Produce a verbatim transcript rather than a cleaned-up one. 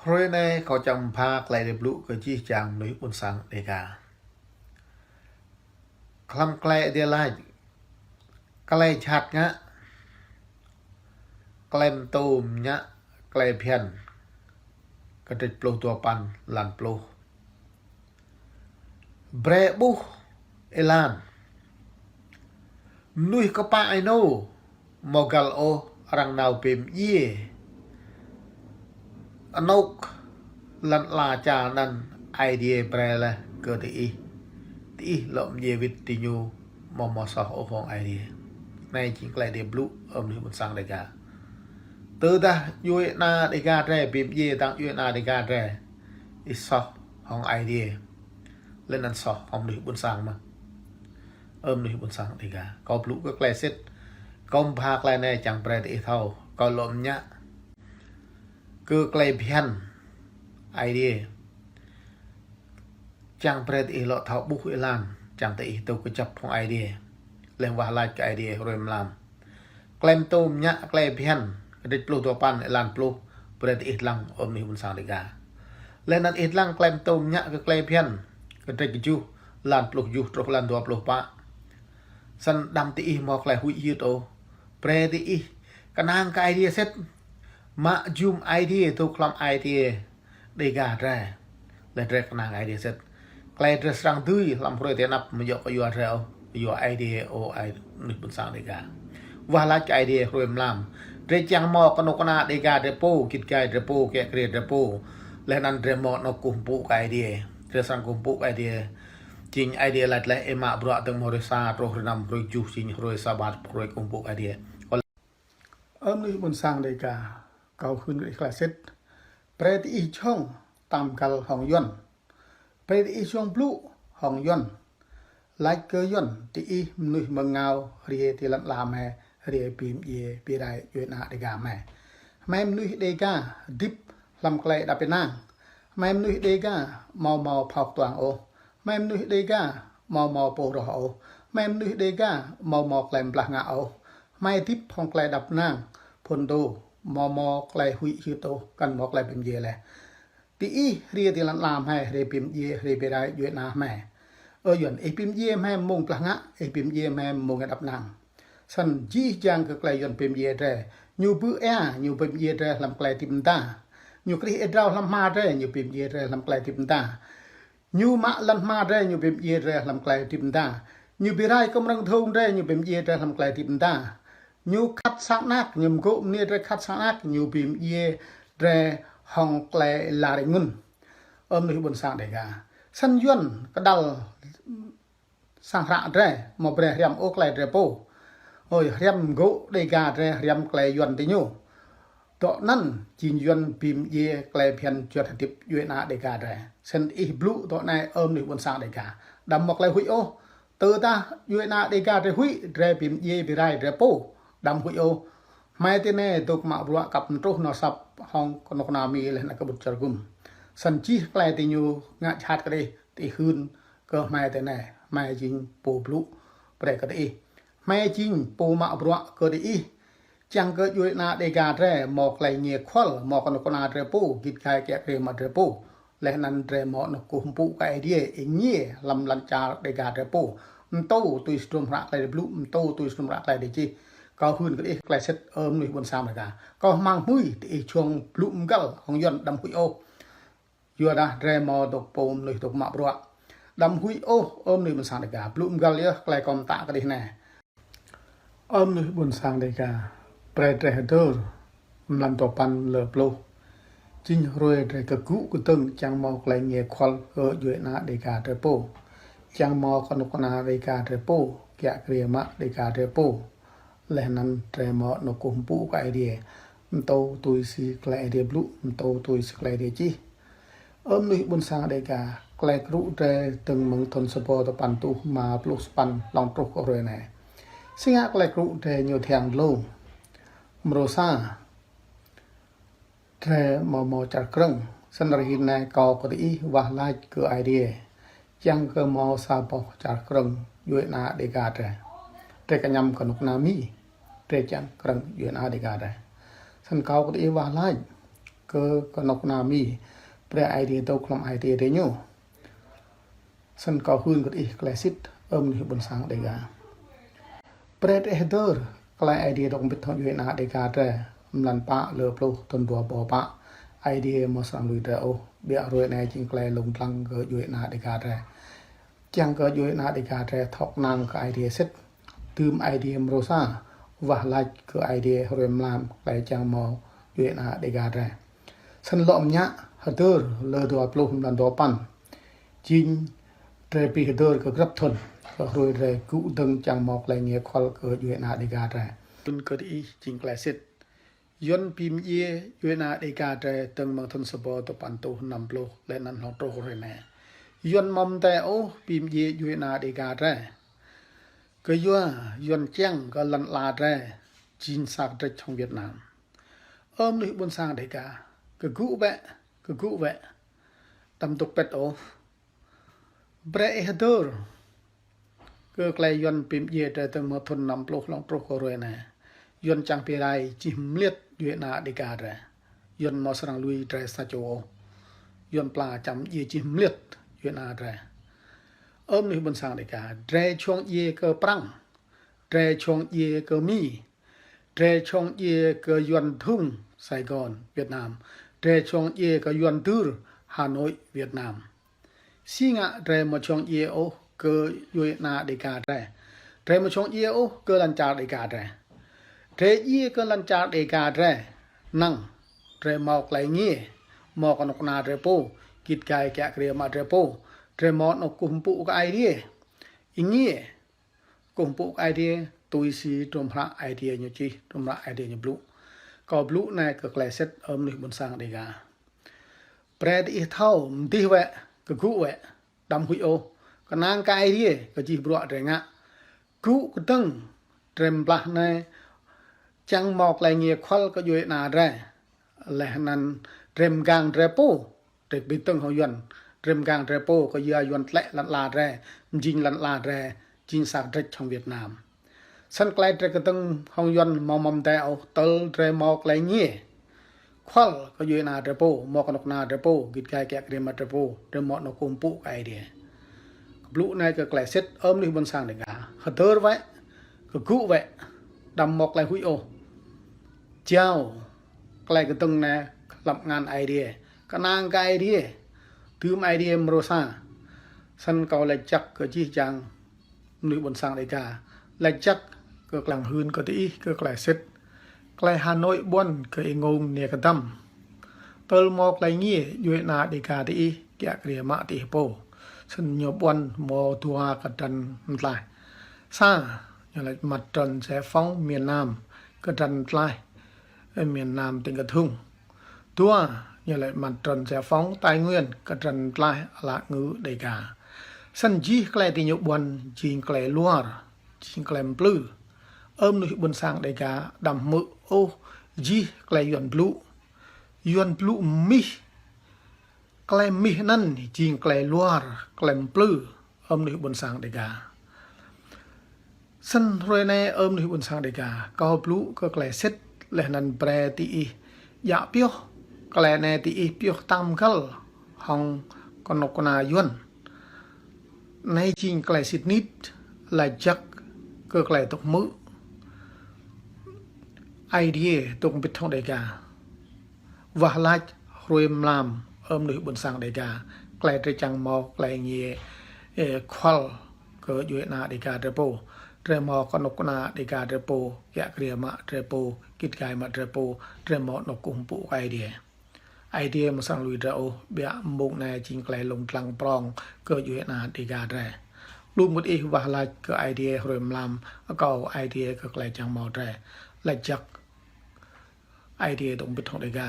Hruê anei kâo čiăng mbha klei Aê Diê blŭ kơ jih jang mnuih ƀuôn sang Dega. Hlăm klei Aê Diê lač, klei jhat ngă, klei mtô mñă, klei bhiăn, kdrêč pluh dua păn, êlan pluh. Brei ƀuh êlan. Mnuih kpă ênô, amâo găl ôh arăng nao bi mdjiê anôk lăn ala čar anăn Aê Diê brei leh kơ diih. Diih lŏ mdjiê wĭt diñu, amâo mâo soh ôh hŏng Aê Diê. Anei jing klei Aê Diê blŭ, ơ mnuih ƀuôn sang Dega. Tơdah djuê ana Dega drei bi mdjiê dăng djuê ana Dega drei, ih soh hŏng Aê Diê, leh anăn soh hŏng mnuih ƀuôn sang mơh. Ơ mnuih ƀuôn sang Dega, kâo blŭ kơ klei sĭt, kâo mbha klei anei čiăng brei diih thâo, kâo lŏ mñă kơ klei bhiăn Aê Diê, čiăng brei diih lŏ thâo ƀuh êlan, čiăng diih dôk kjăp hŏng Aê Diê, leh wah lač kơ Aê Diê hruê mlam. Klei mtô mñă klei bhiăn, kdrêč pluh dua păn, êlan pluh, brei diih dlăng, ơ mnuih ƀuôn sang Dega. Leh anăn ih dlăng klei mtô mñă kơ klei bhiăn, kdrêč kjuh, êlan pluh kjuh truh êlan dua pluh pă. Snăn đăm diih mâo klei huĭ hyưt ôh. Brei diih knang kơ Aê Diê sĭt. Mă jum Aê Diê, dôk hlăm ai tiê Dega drei. Leh drei knang Aê Diê sĭt. Klei drei srăng dưi hlăm hruê ti anăp amâo djŏ kyua drei ôh, kyua Aê Diê, ơ ai mnuih ƀuôn sang Dega. Wah lač kơ Aê Diê hruê mlam. Drei čiăng mâo knŭk kna Dega drei pô, gĭt gai drei pô, kiă kriê drei pô. Leh anăn drei mâo anôk kkuh mpŭ kơ Aê Diê. Drei srăng kkuh mpŭ kơ Aê Diê. Jing Aê Diê lač leh, ih mă bruă dơ̆ng mơ̆ng hruê sa truh hruê năm, hruê kjuh jing hruê Sabat, hruê kkuh mpŭ kơ Aê Diê. Ơ mnuih ƀuôn sang Dega, kâo hưn kơ ih klei sĭt. Brei diih jhŏng tăm găl hŏng Yuăn. Brei diih jhŏng blŭ hŏng Yuăn. Lač kơ Yuăn, diih mnuih mơ̆ng êngao, hriê ti lăn ala hmei, hriê bi mdjiê, bi rai djuê ana Dega hmei. Hmei mnuih Dega hdĭp hlăm klei êđăp ênang. Hmei mnuih Dega amâo mâo phao ktuang ôh. Hmei mnuih Dega amâo mâo pô roh ôh. Hmei mnuih Dega amâo mâo klei mblah ngă ôh. Hmei hdĭp hŏng klei êđăp ênang, phŭn dô, amâo mâo klei huĭ hyưt ôh, kăn mâo klei bi mdjiê leh. Diih hriê ti lăn ala hmei, hriê bi mdjiê, hriê bi rai djuê ana hmei. Ơ Yuăn, ih bi mdjiê hmei mmông mblah ngă, ih bi mdjiê hmei mmông êđăp ênang. Snăn jih jang kơ klei Yuăn bi mdjiê drei. Ñu bư̆ êa, ñu bi mdjiê drei hlăm klei hdĭp mda. Ñu krih êa drao hlăm hma drei, ñu bi mdjiê drei hlăm klei hdĭp mda. Ñu mă lăn hma drei, ñu bi mdjiê drei hlăm klei hdĭp mda. Ñu bi rai kmrơ̆ng dhông drei, ñu bi mdjiê drei hlăm klei hdĭp mda. Ñu khăt sang anak, ñu mgô̆ mniê drei khăt sang anak, ñu bi mdjiê drei hŏng klei êla rĭng ngŭn. Ơ mnuih ƀuôn sang Dega. Snăn Yuăn kđăl sang hră drei, amâo brei hriăm ôh klei drei pô. Ơi, hriăm mgô̆ Dega drei, hriăm klei Yuăn diñu. Dŏ anăn, jing Yuăn bi mdjiê klei bhiăn juăt hdĭp djuê ana Dega drei. Snăn ih blŭ dŏ anei, ơ mnuih ƀuôn sang Dega. Đăm mâo klei huĭ ôh. Tơdah djuê ana Dega drei huĭ, drei bi mdjiê bi rai drei pô. Đăm huĭ ôh. Hmei tinei dôk mă bruă kăp mtruh nao asăp hŏng knŭk kna Mi leh anăn kbŭt čar gŭm. Snăn jih klei diñu ngă jhat kơ diih, diih hưn kơ hmei tinei, hmei jing pô blŭ brei kơ diih. Hmei jing pô mă bruă kơ diih. Čiăng kơ djuê ana Dega drei mâo klei êngiê khuăl, mâo knŭk kna drei pô, gĭt gai kiă kriê mă drei pô. Leh anăn drei mâo anôk kkuh mpŭ kơ Aê Diê, êngiê hlăm lăn čar Dega drei pô. Mtô tui si hdruôm hră klei drei blŭ, mtô tui si hdruôm hră klei drei čih. Kâo hưn kơ diih klei sĭt, ơ mnuih ƀuôn sang Dega. Kâo hmăng hmưi diih jhŏng blŭ mgăl hŏng Yuăn, đăm huĭ ôh. Kyuadah drei mâo dôk pô mnuih dôk mă bruă. Đăm huĭ ôh, ơ mnuih ƀuôn sang Dega. Blŭ mgăl yơh klei kâo mtă kơ diih anei. Ơ mnuih ƀuôn sang Dega, brei drei hdơr mlan dua păn lơ pluh. Jing hruê drei kgŭ kdơ̆ng čiăng mâo klei êngiê khuăl kơ djuê ana Dega drei pô. Čiăng mâo knŭk kna Dega drei pô, kiă kriê mă Dega drei pô. Leh anăn drei mâo anôk kkuh mpŭ kơ Aê Diê. Mtô tui si klei Aê Diê blŭ, mtô tui si klei Aê Diê čih. Ơ mnuih ƀuôn sang Dega, klei krŭ drei dơ̆ng mơ̆ng thŭn sa êbâo dua păn êtuh êma pluh sa păn hlŏng truh kơ hruê anei. Si ngă klei krŭ drei ñu thiăng dlông. Mrô sa, drei amâo mâo čar krơ̆ng. Snăn hruê anei kâo kơ diih wah lač kơ Aê Diê. Čiăng kơ mâo sa boh čar krơ̆ng djuê ana Dega drei. Drei kñăm knŭk kna Mi. Drei čiăng krơ̆ng djuê ana Dega drei. Snăn kâo kơ diih wah lač. kơ knŏk kna Mi, brei Aê Diê dôk hlăm ai tiê diñu. Snăn kâo hưn kơ diih klei sĭt, ơ mnuih ƀuôn sang Đêga. Brei diih hdơr klei Aê Diê dôk mbĭt hŏng djuê ana Đêga drei, mlan pă lơ pluh thŭn dua êbâo pă. Aê Diê amâo srăng lui drei ôh, ƀiă hruê anei jing klei lông dlăng kơ djuê ana Đêga drei. Čiăng kơ djuê ana Đêga drei thâo knang kơ Aê Diê sĭt. Dưm Aê Diê mrô sa, wah lač kơ Aê Diê hruê mlam klei čiăng mâo djuê ana Đêga drei. Snăn lŏ mñă hdơr lơ dua pluh mlan dua păn. Jing drei bi hdơr kơ grăp thŭn, kơ hruê drei gŭ dơ̆ng čiăng mâo klei êngiê khuăl kơ djuê ana Đêga drei. Hưn kơ diih jing klei sĭt. Yuăn bi mdjiê djuê ana Đêga drei dơ̆ng mơ̆ng thŭn sa êbâo dua păn êtuh năm pluh leh anăn hlŏng truh hruê anei. Yuăn amâo mdei ôh bi mdjiê djuê ana Đêga drei. Kyua Yuăn čiăng kơ lăn ala drei jing sa kdrêč hŏng Việt Nam. Ơ mnuih ƀuôn sang Đêga, kgŭ wĕ, kgŭ wĕ. Đăm dôk pĭt ôh. Brei ih hdơr kơ klei Yuăn bi mdjiê drei dơ̆ng mơ̆ng thŭn năm pluh hlŏng truh kơ hruê anei. Yuăn čiăng bi rai jih mliêt djuê ana Đêga drei. Yuăn amâo srăng lui drei sa čô ôh. Yuăn pla čiăng mdjiê jih mliêt djuê ana drei. Ơ mnuih ƀuôn sang Đêga, drei jhŏng djiê kơ Prăng. Drei jhŏng djiê kơ Mi. Drei jhŏng djiê kơ Yuăn dhŭng Sài Gòn, Việt Nam. Drei jhŏng djiê kơ Yuăn dưr Hà Nội, Việt Nam. Si ngă drei amâo jhŏng djiê ôh kơ djuê ana Đêga drei. Drei amâo jhŏng djiê ôh kơ lăn čar Đêga drei. Drei djiê kơ lăn čar Đêga drei. Năng, drei mâo klei êngiê, mâo knŏk kna drei pô, gĭt gai kiă kriê mă drei pô, drei mâo anôk kkuh mpŭ kơ Aê Diê. Êngiê, kkuh mpŭ kơ Aê Diê, tui si hdruôm hră Aê Diê ñu čih, hdruôm hră Aê Diê ñu blŭ. Kâo blŭ anei kơ klei sĭt, ơ mnuih ƀuôn sang Đêga. Brei diih thâo, mdih wĕ, kgŭ wĕ, đăm huĭ ôh. Knang kơ Aê Diê, kơ jih bruă drei ngă. Gŭ kdơ̆ng, drei mblah anei, čiăng mâo klei êngiê khuăl kơ djuê ana drei. Leh anăn drei mgang drei pô, drei bi dơ̆ng hŏng Yuăn. Drei mgang drei pô, kyua Yuăn tlĕ lăn ala drei, mjing lăn ala drei, jing sa kdrêč hŏng Việt Nam. Snăn klei drei kdơ̆ng hŏng Yuăn amâo mâo mdei ôh, tơl drei mâo klei êngiê khuăl kơ djuê ana drei pô, mâo knŏk kna drei pô, gĭt gai kiă kriê mă drei pô, drei mâo anôk kkuh mpŭ kơ Aê Diê. Kâo blŭ anei kơ klei sĭt, ơ mnuih ƀuôn sang Đêga. Hdơr wĕ, kgŭ wĕ, đăm mâo klei huĭ ôh. Jao klei kdơ̆ng anei hlăm kngan Aê Diê. Knang kơ Aê Diê. Dưm Aê Diê mrô sa. Snăn kâo lač jăk kơ jih jang mnuih ƀuôn sang Đêga. Lač jăk kơ klei hưn kơ diih kơ klei sĭt. Klei Hà Nội ƀuăn kơ êngông niê kdăm. Tơl mâo klei êngiê djuê ana Đêga diih kiă kriê mă diih pô. Snăn ñu ƀuăn mâo dua kdrăn mtlaih. Sa, ñu lač Mặt trận Giải phóng miền Nam, kdrăn mtlaih, ơ, miền Nam tỉnh Kon Tum. Dua, ñu lač Mặt trận Giải phóng Tây Nguyên, kdrăn mtlaih ala ngữ Đêga. Snăn jih klei diñu ƀuăn jing klei luar, jing klei mplư. Ơ mnuih ƀuôn sang Đêga, đăm hmư̆ ôh jih klei Yuăn blŭ. Yuăn blŭ mmih. Klei mmih anăn jing klei luar, klei mplư, ơ mnuih ƀuôn sang Đêga. Snăn hruê anei ơ mnuih ƀuôn sang Đêga, kâo blŭ kơ klei sĭt leh anăn brei diih djă pioh, klei anei diih pioh tăm găl hŏng knŭk kna Yuăn. Anei jing klei sĭt nik, lač jăk kơ klei dôk hmư̆. Aê Diê dôk mbĭt hŏng Đêga. Wah lač hruê mlam, ơ mnuih ƀuôn sang Đêga, klei drei čiăng mâo klei êngiê, ơ, khuăl kơ djuê ana Đêga drei pô. Drei mâo knŭk kna Đêga drei pô, kiă kriê mă drei pô, gĭt gai mă drei pô, drei mâo anôk kkuh mpŭ kơ Aê Diê. Aê Diê amâo srăng lui drei ôh, ƀiă mmông anei jing klei lông dlăng prŏng kơ djuê ana Đêga drei. Lu mŭt ih wah lač kơ Aê Diê hruê mlam, akâo Aê Diê kơ klei čiăng mâo drei. Lač jăk, Aê Diê dôk mbĭt hŏng Đêga.